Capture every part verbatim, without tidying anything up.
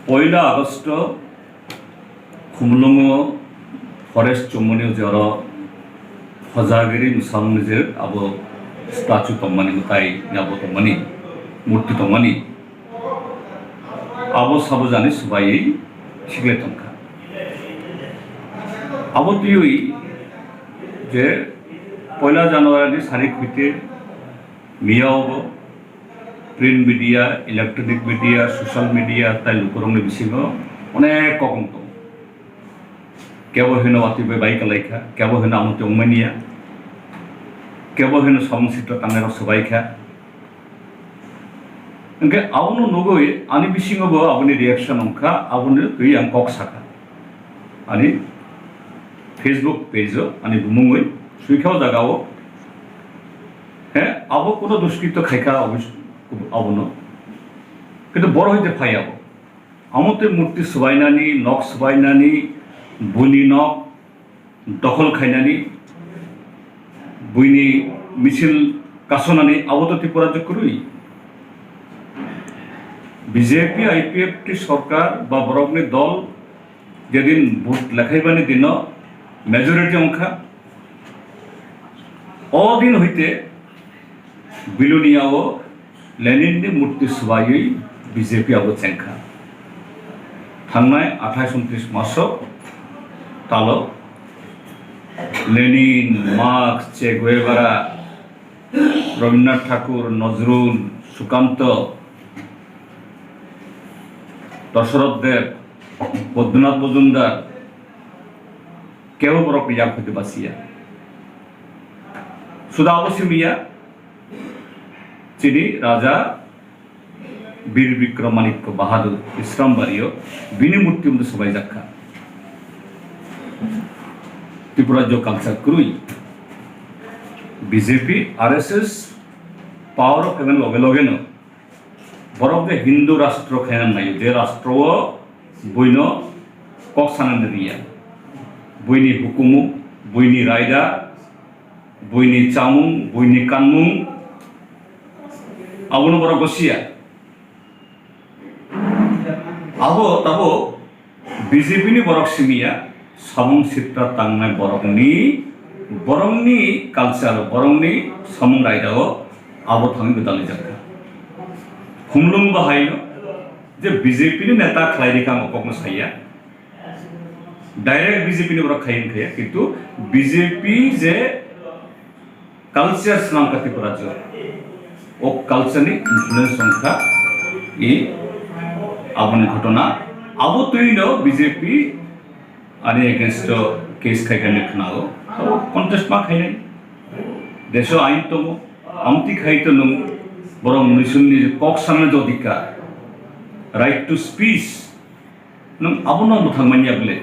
Poila Agosto Khumlungo forest chumani jora Hojagiri Musamni je abo statue tongmani, mwtai abo tongmani, murti tongmani, abo sabo jani swbaiwi sikle tongkha. Abo twiwi je poila January ni sari khuite miya obo print media, electronic media, social media tai lukurokni bisingo onek kok wng tongo. Kebo hino watwi bai bai kwlaikha, kebo hino amotwi wngmaniya, kebo hino samung sitra tangnairok swbaikha. Hwnkhe abono nugwi ani bisingobo aboni reaction wngkha, aboni twi ang kok sakha. Ani Facebook page-o ani bumungwi swikha o jagao. He, abo kono duskrito khaikha abo, abono. Kintu boro hwnkhe phai abo. Amotwi murti swbainani, nok swbainani, buini nok dokhol khainani, buini misil kasonani, abo to Tripura je kwrwi. B J P, I P F T sorkar ba borokni dol jedin vote lekhaibani dino majority wngkha, o din hoite Bilonia o Lenin ni murti swbaiwi B J P abo chengkha. Thangnai athais untris maso talo Lenin, Marx, Che Guevara, Rabindranath Thakur, Nazrul, Sukanto, Dasarath Deb, Badrinath Majumdar, kebo borok yak hoite basiya. Suda abo simiya, chini Raja Bir Bikram Manikya Bahadur Islambario bini murti undo swbaijak kha. Tripura jo culture kwrwi. B J P, R S S power o phaimani loge loge no borok je Hindu rastro khaina naio, je rastro o buino kok sanani riya, buini hukumu, buini raida, buini chamung, buini kanmung, abono borok gosiya. Abo tabo B J P ni borok simiya, samung sitra tangnai borokni, borokni culture, borokni samung raida o abo thangwi gwdalwi jakha. Khumlung bahaino je B J P ni neta khlai rikha ang kokno saya. Direct B J P ni borok khai wngkha, kintu B J P je culture swnamkha Tripura rajyo, o culture ni influence wngkha i aboni ghotona. Abo twino B J P ani against o case khaikha hinwi khwnao, abo contest ma khainai. Deso ain tongo, amtwi khai to nwng borok mnuisungni kok sanani je odhikar, right to speech, nwng abono mwthang manya bwle?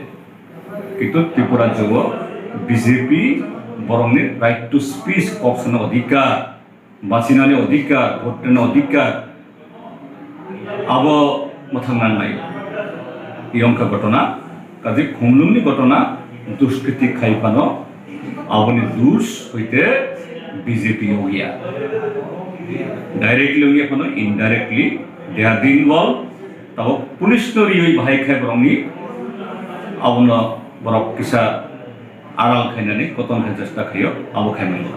Kintu Tripura rajyo o B J P borokni right to speech, kok sana odhikar, bachinani odhikar, vote rwna odhikar, abo mwthang nangnai. Iyongkha ghotona, kaje Khumlungni ghotona, duskriti khai phano, aboni dus hoite B J P yogya. Directly wngya phano indirectly they are involved. Tabok police no riwi bahai khai borokni, abono borok kisa aral khainani koton khe chesta khaio, abo khai mango.